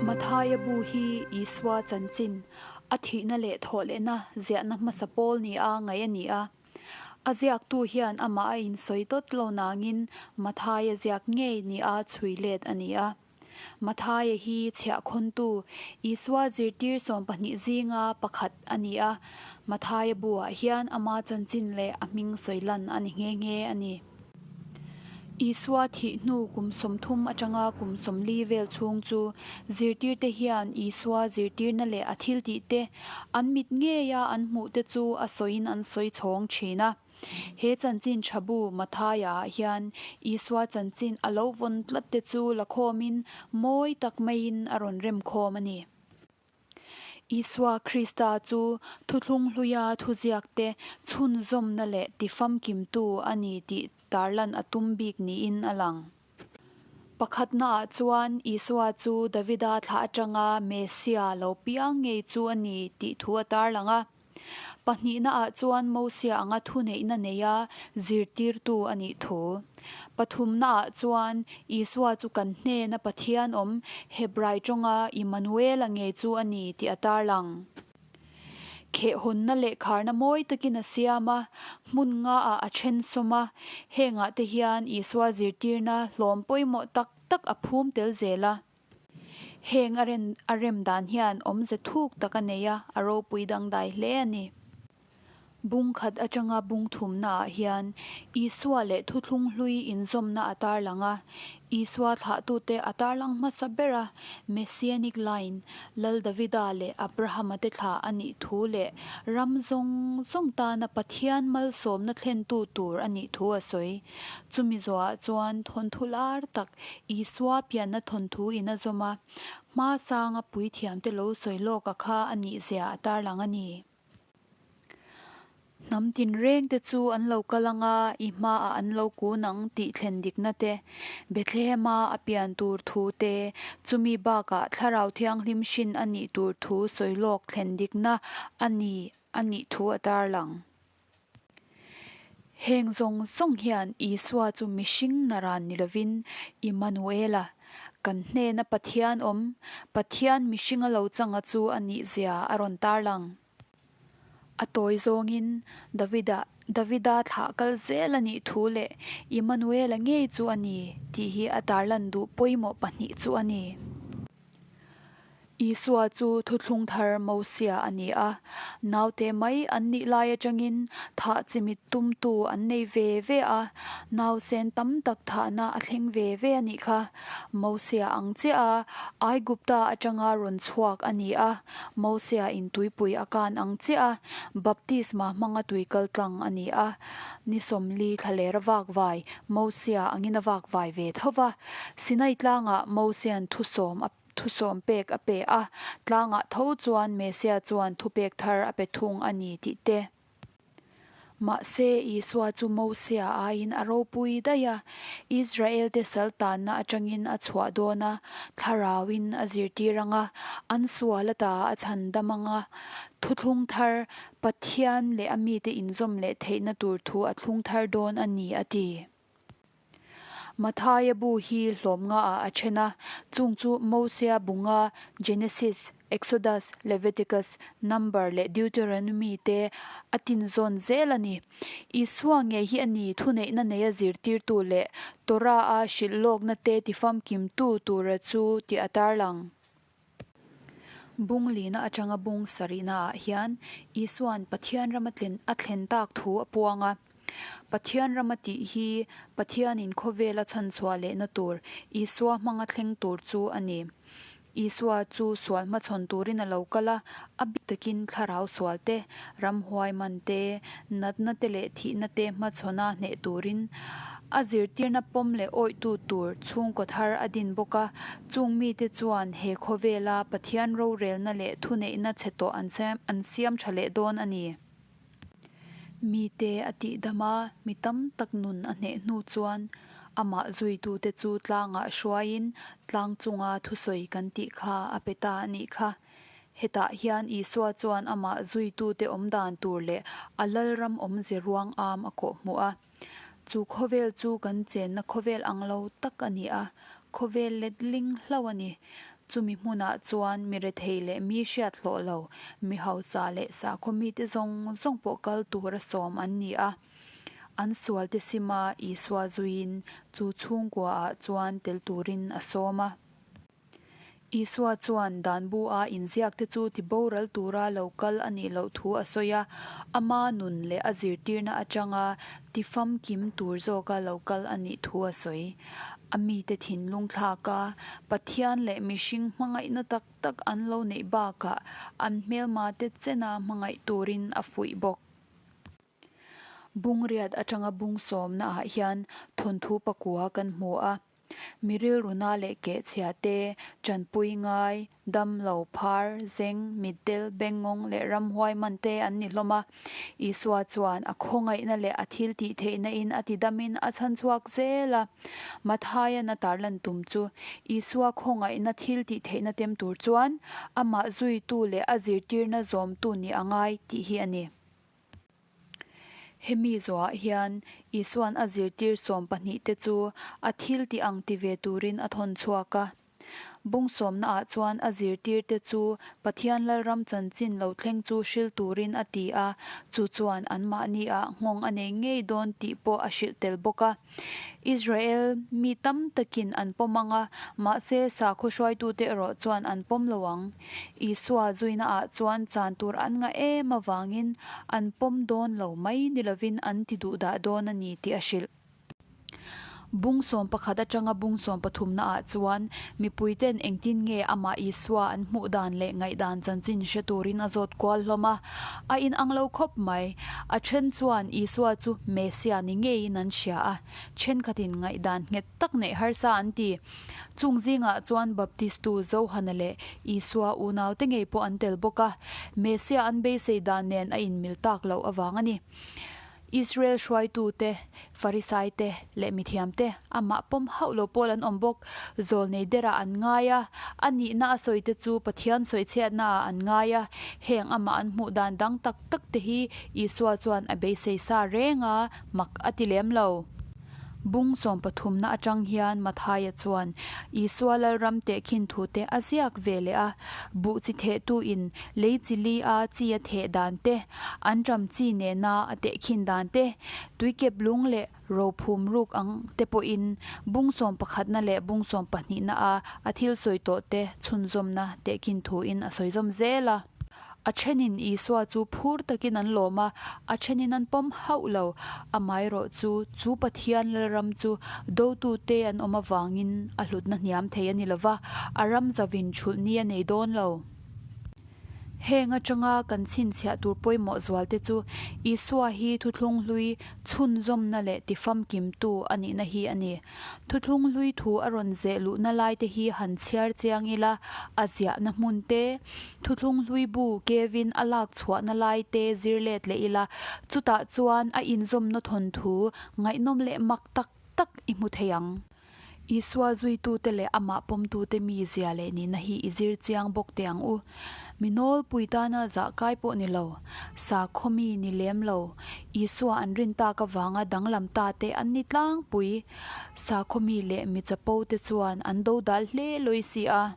Mathaia bu hi Isua chanchin, a thihna leh thawhlehna ziahna hmasa pawl nia ngaih a ni a. A ziaktu hian amah a insawi tawt lo nangin Mathaia ziak ngei nia chhui let a ni a. Mathaia hi chhiahkhawntu Isua zirtir 12 zinga pakhat a ni a, Mathaia buah hian ama chanchin leh a hming sawi lan a ni nghe nghe a ni. Isua thih hnu kum 30 atanga kum 40 vel chhung chu zirtirte hian Isua zirtirna leh a thiltih te an mit ngeia an hmuh te chu a sawiin an sawi chhawng thin a. He chanchin tha bu Mathaia ah hian Isua chanchin a lo vawn tlat te chu la khawmin mawi tak maiin a rawn rem khawm a ni. Isua Krista chu thuthlung hluia thuziakte chhunzawmna leh tifamkimtu a ni tih tarlan a tum bik niin a lang. Pakhatnaah chuan Isua chu Davida thlah atanga Messia lo piang ngei chu a ni tih thu a tarlang a. Pahnihnaah chuan Mosia anga thuneihna neia zirtirtu a nih thu. Pathumnaah chuan Isua chu kan hnena Pathian awm Hebrai tawnga Immanuela ngei chu a ni tih a tarlang. Khehhawnna leh kharna mawi takin a siam a, hmun ngaah a then sawm a, hengah te hian Isua zirtirna hlawm pawimawh tak tak a phum tel zel a. Heng a ren a rem dan hian awmze thuk tak a nei a, a ropui dangdai hle a ni. Bung khat atanga bung thumnaah hian Isua leh thuthlung hlui inzawmna a tarlang a, Isua thlahtute a tarlang hmasa ber a, Messianic line, Lal Davida leh Abrahama te thlah a nih thu leh ram zawng zawng tana Pathian malsawmna thlentu tur a nih thu a sawi. Chumi zawhah chuan thawnthu lar tak Isua pianna thawnthu in a zawm a, hma sanga puithiamte lo sawi lawk a kha a nih zia a tarlang a ni. Hnam tinrengte chu an lo kal ang a, i hmaah an lo kun ang tih thlen dikna te, Bethlehem-a a pian tur thu te, chumi bakah Thlarau Thianghlim hrin a nih tur thu sawi lawk thlen dikna a ni a nih thu a tarlang. Heng zawng zawng hian Isua chu mihring naran ni lovin Immanuela, kan hnena Pathian awm, Pathian mihringa lo changa chu a nihzia a rawn tarlang. A tawi zawngin Davida, Davida thlah kal zel a nih thu leh Immanuela ngei chu a ni tih hi a tarlan duh pawimawh pahnih chu a ni. Isua chu thuthlung thar Mosia a ni a, naute mai an nih lai atangin thah chimit tumtu an nei ve ve a, nausen tam tak thahna a thleng ve ve a nih kha. Mosia ang chiah a, Aigupta atanga rawn chhuak a ni a, Mosia in tuipui a kan ang chiah a, baptisma hmanga tui kal tlang a ni a, ni 40 thlaler a vakvai, Mosia angin a vakvai ve tho va. Sinai tlangah Mosia'n thusawm a thusawm pek a pe a, tlangah tho chuan Mesia chuan thupek thar a pe thung a ni tih te. Mahse, Isua chu Mosia aiin a ropui daih a, Israelte sal tanna atangin a chhuah dawn a, thlarauin a zirtir ang a, an sual ata a chhan dam ang a, thuthlung thar Pathian leh a mite inzawm leh theihna tur thu a thlung thar dawn a ni, a ti. Mathaia bu hi hlawm ngaah a then a, chung chu Mosia bu nga, Genesis, Exodus, Leviticus, Number leh Deuteronomy te a tinzawn zel a ni. Isua ngei hi a ni thuneihna neia zirtirtu leh Torah-a hrilh lawkna te tifamkimtu tura chu tih a tarlang. Bung lina atanga bung sarihna ah hian Isua'n Pathian rama tlen a thlen tak thu a puang a. Pathian rama tih hi Pathianin khawvela chhanchhuah lehna tur Isua hmanga thleng tur chu a ni. Isua chu sual hmachhawn turin a lo kal a, a bik takin thlarau sual te, ramhuai man te, natna te leh thihna te hmachhawna hneh turin a zirtirna pawm leh awihtu tur chhungkaw thar a din bawk a, chung mite chuan he khawvela Pathian rorelna leh thuneihna chhe tawh an siam tha leh dawn a ni. Mite a tihdam a, mi tam tak nun a hneh hnu chuan amah zuitute chu tlangah hruaiin tlang chunga thusawi kan tih kha a pe ta a nih kha. Hetah hian Isua chuan amah zuitute awm dan tur leh a lalram awmze ruang am a kawhhmuh a. Chu khawvel chu kan chenna khawvel ang lo tak a ni a, khawvel letling hlauh a ni. Chumi hmunah chuan mi rethei leh mi hriat hlawh lo, mi hausa leh sakhaw mite zawng zawng pawh kal tura sawm an ni a. An sualte sima Isua zuiin chu chhungkuaah chuan tel turin a sawm a. Isua chuan danbu-a inziakte chu tiboral tura lo kal a nih loh thu a sawi a, ama nun leh a zirtirna atanga tifamkim tur zawka lo kal a nih thu a sawi. A mite thinlung thlaka Pathian leh mihring hmangaihna tak tak an lo neih bakah an hmelmate chena hmangaih turin a fuih bawk. Bungriat atanga bung sawmna ah hian thawnthu pakua kan hmu a. Mi rilruna leh kehchhia te, tanpui ngai, dam lo, phar, zeng, mitdel, bengngawng leh ramhuai man te an ni hlawm a. Isua chuan a khawngaihna leh a thil tih theihna in a ti damin a chhan chhuak zel a. Mathaian a tarlan tum chu Isua khawngaihna thil tih theihna tem tur chuan amah zuitu leh a zirtirna zawmtu nih a ngai tih hi a ni. Hemi zawhah hian Isua'n a zirtir sawmpahnihte chu a thil tih ang ti ve turin a thawn chhuak a. Bung sawmnaah chuan a zirtirte chu Pathian Lalram chanchin lo thleng chu hril turin a ti a, chu chuan anmahniah nghawng a nei ngei dawn tih pawh a hrilh tel bawk a. Israel mi tam takin an pawm ang a, mahse sakhaw hruaitute erawh chuan an pawm lo ang. Isua zuinaah chuan chan tur an ngah em avangin an pawm dawn lo mai ni lovin an ti duh dah dawn a ni tih a hrilh. Bung 11 atanga bung 13 naah chuan mipuiten engtin nge amah Isua an hmuh dan leh ngaihdan chanchin hre turin a zawt kual hlawm a. A inang lo khawp mai. A then chuan Isua chu Messia ni ngeiin an hria a, thenkhatin ngaihdan nghet tak neih harsa an ti. Chung zingah chuan Baptistu Johana leh Isua unaute ngei pawh an tel bawk a, Messia an beisei dan nen a inmil tak loh avang a ni. Israel hruaitute, Farisaite leh mithiamte amah pawm hauh lo pawl an awm bawk. Zawlnei derah an ngai a, a nihna a sawite chu Pathian sawichhiatnaah an ngai a. Heng amah an hmuh dan dang tak tak te hi Isua chuan a beisei sa reng a, mak a ti lem lo. Bung sawmpathumna atang hian Mathaia chuan Isua Lalram tehkhin thute a ziak ve leh a, buh chi thehtuin lei chi li a chi a theh dan te, an ram chi nena a tehkhin dan te, tuikep lung leh rophum ruk ang te pawhin bung sawmpakhatna leh bung sawmpahnihna a a thil sawi tawh te chhunzawmna tehkhin thuin a sawi zawm zel a. A thenin Isua chu phur takin an lawm a, a thenin an pawm hauh lo. Amaherawh chu, chu Pathian Lalram chu dotute an awm avangin a hlutna hniam thei a ni lo va, a ram zavin thulh ni a nei dawn lo. Heng atanga kan chhinchhiah tur pawimawh zualte chu Isua hi thuthlung hlui chhunzawmna leh tifamkimtu a nihna hi a ni. Thuthlung hlui thu a rawn zeh luhna laite hi han chhiar chiang ila, a ziahna hmun te, thuthlung hlui bu kevin a lak chhuahna lai te zir let leh ila, chutah chuan a inzawmna thawnthu ngaihnawm leh mak tak tak i hmu thei ang. Isua zuitute leh amah pawmtute mizia leh nihna hi i zir chiang bawk teh ang u. Mi nawlpui tana zah kai pawh ni lo, sakhaw mi ni lem lo, Isua an rin tak avanga danglam ta te an ni tlangpui. Sakhaw mi leh mi chapo te chuan an dodal hle lawi si a.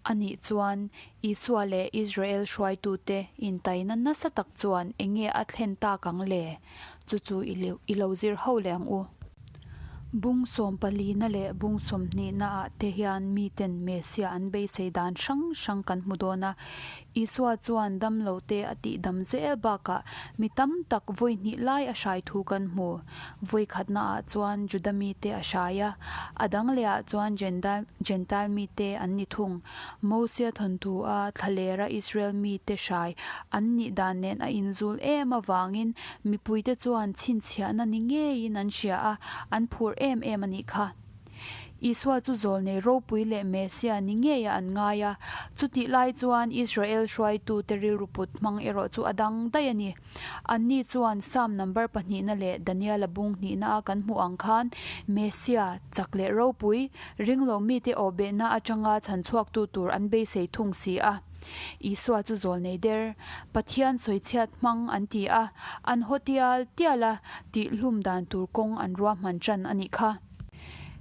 Anih chuan Isua leh Israel hruaitute intaina nasa tak chuan eng nge a thlen tak ang le? Chu chu i lo zir ho leh ang u. Bung sawmpalina leh bung sawmhnihna ah te hian miten Messiah an beisei dan hrang hrang kan hmu dawn a. Isua chuan damlo te a tih dam zel bakah mi tam tak vawi hnih lai a hrai thu kan hmu. Vawi khatna ah chuan Juda mite a hrai a, a dang leh ah chuan Jentail mite an ni thung. Mosia thawnthu a thlalera Israel mite hrai an nih dan nen a inzul em avangin mipuite chuan chhinchhiahna ni ngeiin an hria a, an phur em em a nih kha. Isua chu zawlnei ropui leh Messia ni ngeiah an ngai a, chutih lai chuan Israel hruaitute rilru put hmang erawh chu a dang daih a ni. Anni chuan Psalm number pahnihna leh Daniela bung hnihna a kan hmuh ang khan Messia, chak leh ropui, ringlo mite awhbehna atanga chhan chhuaktu tur an beisei thung si a. Isua chu zawlnei der, Pathian sawichhiat hmang an ti a, an haw tial tial a, tihhlum dan tur kawng an ruahman tan a nih kha.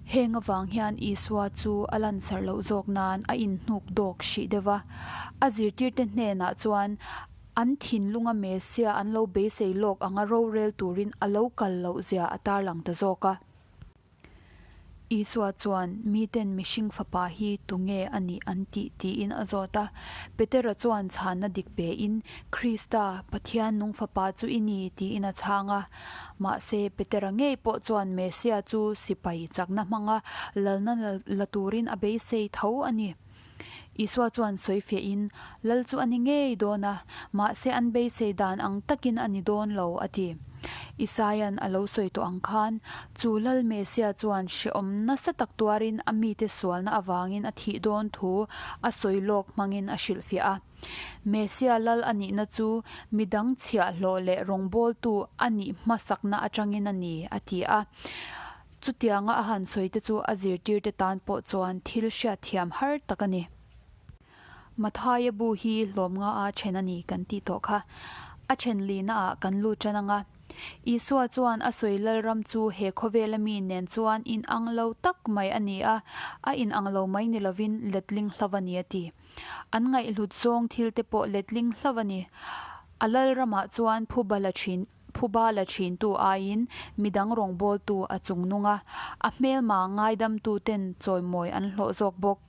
Heng avang hian Isua chu a lansar loh zawk nan a inhnuk dawk hrih deuh va. A zirtirte hnenah chuan an thinlunga Messia an lo beisei lawk anga rorel turin a lo kal loh zia a tarlang ta zawk a. Isua chuan, Miten mihring fapa hi tunge a nih an tih? tiin a zawt a. Petera chuan chhanna dik pein, Krista, Pathian nung fapa chu i ni, tiin a chhang a. Mahse, Petera ngei pawh chuan Messia chu sipai chakna hmanga lalna la turin a beisei tho a ni. Isua chuan sawifiahin, Lal chu a ni ngei dawn a, mahse an beisei dan ang takin a ni dawn lo, a ti. Isaia'n a lo sawi tawh ang khan, chu Lal Mesia chuan hrehawm nasa tak tuarin a mite sualna avangin a thih dawn thu a sawi lawk hmangin a hrilhfiah a. Mesia Lal a nihna chu midang chhiahhlawh leh rawngbawltu a nih hmasakna atangin a ni, a ti a. Chutianga a han sawi te chu a zirtirte tan pawh chuan thil hriatthiam har tak a ni. Mathaia bu hi hlawm nga a then a ni kan tih tawh kha. A then lina ah kan lut tan ang a. Isua chuan a sawi Lalram chu he khawvela mi nen chuan inang lo tak mai a ni a, a inang lo mai ni lovin letling hlauh a ni a ti. An ngaihhlut zawng thil te pawh letling hlauh a ni. A Lalramah chuan phuba la thin Phuba la thintu aiin midang rawngbawltu a chungnung a, a hmelma ngaidamtuten chawimawi an hlawh zawk bawk.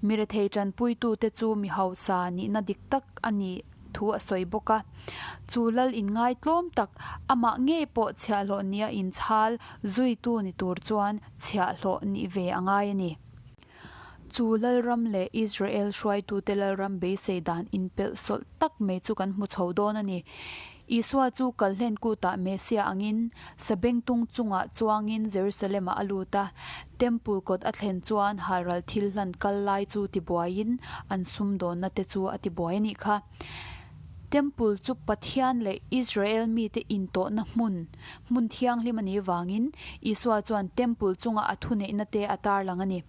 Mi rethei tanpuitute chu mi hausa nihna dik tak a nih thu a sawi bawk a. Chu lal inngaitlawm tak, amah ngei pawh chhiahhlawh nia inchhal zuitu ni tur chuan chhiahhlawh nih ve a ngai a ni. Chu Lalram leh Israel hruaitute Lalram beisei dan inpelh sawlh tak mai chu kan hmu chho dawn a ni. Isua chu kalhlen kutah Messia angin sabengtung chungah chuangin Jerusalem-ah a lut a. Temple kawt a thlen chuan halral thil hlan kal lai chu tibuaiin an sumdawnna te chu a tibuai a nih kha. Temple chu Pathian leh Israel mite intawhna hmun, hmun thianghlim a nih vangin Isua chuan Temple chunga a thuneihna te a tarlang a ni.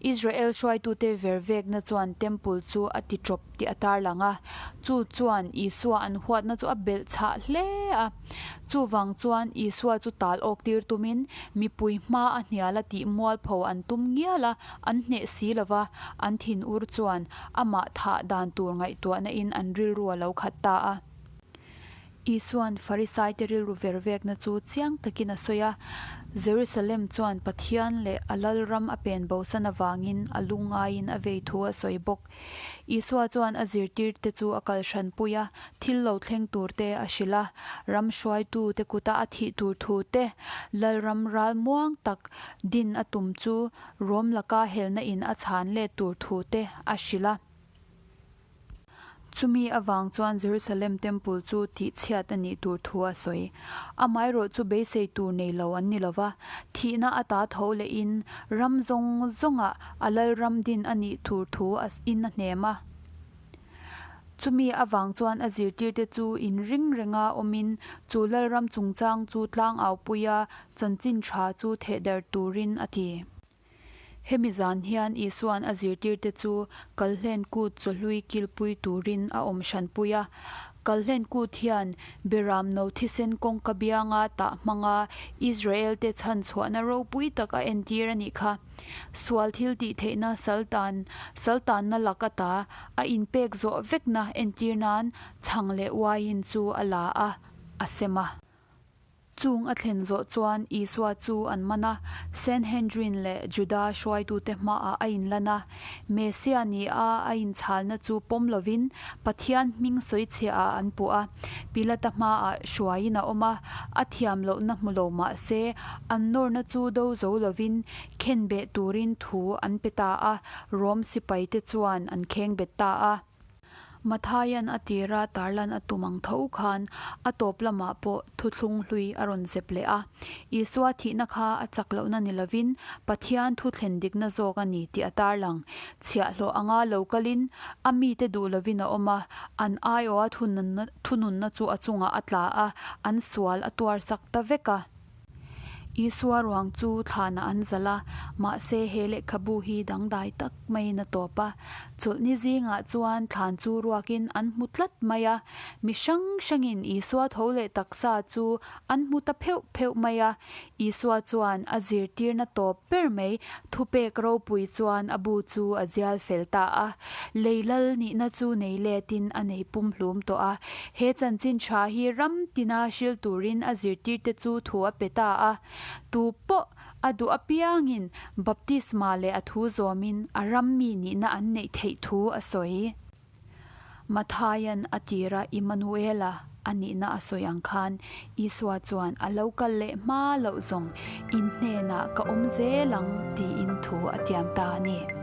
Israel hruaitute vervekna chuan Temple chu a ti ṭawp tih a tarlang a, chu chuan Isua an huatna chu a belh chhah hle a. Chuvang chuan Isua chu tal awk tir tumin mipui hma a hnial a tih mualpho an tum ngial a, an hneh si lo va, an thinur chuan amah thah dan tur ngaihtuahna in an rilru a lo khat ta a. Isua'n Farisaite rilru vervekna chu chiang takin a sawi a, Jerusalem chuan Pathian leh a Lalram a pen bosan avangin a lungngaiin a vei thu a sawi bawk. Isua chuan a zirtirte chu a kal hranpui a, thil lo thleng turte a hrilh a, ram hruaitute kuta a thih tur thu te, Lalram ral muang tak din a tum chu Rom laka helna in a chhan let tur thu te a hrilh a. Chumi avang chuan Jerusalem Temple chu tihchhiat a nih tur thu a sawi. Amaherawh chu beisei tur nei lo an ni lo va, thihna ata tho lehin ram zawng zawngah a lalram din a nih tur thu a in a hnem a. Chumi avang chuan a zirtirte chu inring renga awmin chu lalram chungchang chu tlangaupuia chanchin tha chu thehder turin a ti. Hemi zan hian Isua'n a zirtirte chu Kalhlen Kut chawhlui kilpui turin a awm hranpui a. Kalhlen Kut hian Beram no thisen kawngka bianga tah hmanga Israelte chhan chhuahna ropui tak a entir a nih kha. Sual thil tih theihna saltan saltanna lak ata a inpek zawh vekna entir nan chhang leh uaiin chu a la a, a sem a. Chung a thlen zawh chuan Isua chu an man a, Sanhendrin leh Juda hruaitute hmaah a inlan a. Messia ni a a inchhalna chu pawm lovin Pathian hming sawichhiahah an puh a. Pilata hmaah hruaiin a awm a, a thiam lohna hmu lo mah se, an nawrna chu do zo lovin khenbeh turin thu an pe ta a, Rom sipaite chuan an khengbet ta a. Mathaia'n a tira tarlan a tum ang tho khan a tawp lamah pawh thuthlung hlui a rawn zep leh a. Isua thihna kha a chak lohna ni lovin Pathian thu thlen dikna zawk a ni tih a tarlang. Chhiahhlawh anga lo kalin a mite duh lovin a awm a, an aiawha thununna chu a chungah a tla a, an sual a tuarsak ta vek a. Isua ruang chu thlanah an zalh a, mahse he lehkhabu hi dangdai tak maiin a tawp a. Chawlhni zingah chuan thlan chu ruakin an hmu tlat mai a, mi hrang hrangin Isua tho leh taksa chu an hmu ta pheuh pheuh mai a. Isua chuan a zirtirna tawp ber mai thupek ropui chuan a bu chu a zial fel ta a. Lei lal nihna chu nei letin a nei pumhlum tawh a. He chanchin tha hi ram tina hril turin a zirtirte chu thu a pe ta a. Tu pawh a duh apiangin baptisma leh a thu zawmin a ram mi nihna an neih theih thu a sawi. Mathaia'n a tira Immanuela a nihna a sawi ang khan Isua chuan a lo kal leh hma loh zawng in hnenah ka awm zel ang tiin thu a tiam ta a ni.